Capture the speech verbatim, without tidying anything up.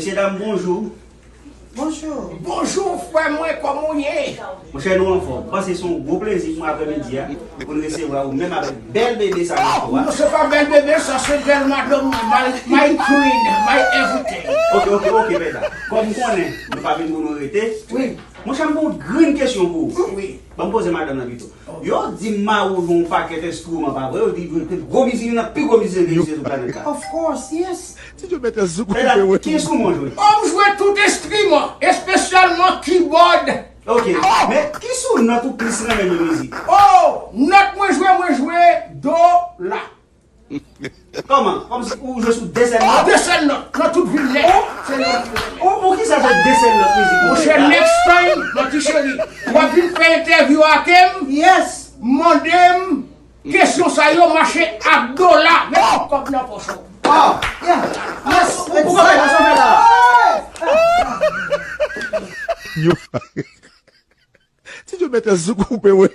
Mesye dam, bonjou. Bonjou. Bonjou frè mwen, kòman w ye? Monchè, nou anfòm. Panse se yon gwo plezi pou mwen aprèmidi a pou n resevwa ou menm avèk bèl bebe sa nan kò a. Non, se pa bèl bebe, sa se bèl madanm mwen, my, my queen, my everything. Ok, ok, ok, pèda. Kòm m konnen nou pa vin pou nou rete, Wi. Monchè, m gen yon grenn kesyon pou ou. Wi. Ban m poze madanm nan pito. Yo di m Mawo jwe yon pakèt enstriman, pa vre? Yo di l jwe gwo mizik, youn nan pi gwo mizisyen ki egziste sou planèt la. Of course, yes. Ti Djo mete zouk Pèda, pe wè. ki enstriman w jwe? Oh, m jwe tout enstriman, espesyalman keyboard. Ok, men ki sou nòt ou plis renmen nan mizik? Oh, nòt mwen jwe, mwen jwe do, la. Kòman? Kòmsi ou jwe sou de sèl nòt? De sèl nòt, nan tout vil nèt. Se nòt. Ou, ou ki sa jwe de sèl nòt mizik? Monchè, next time, manti cheri, w ap vin fè entèvyou ak m, Yes. mande m kesyon sa yo, mache ak dola, met yon kòb nan pòch ou. Ah! Yeah. Yes. Ou, ou konprann sa w fè la? Yo. Ti Djo mete zouk ou pe wè.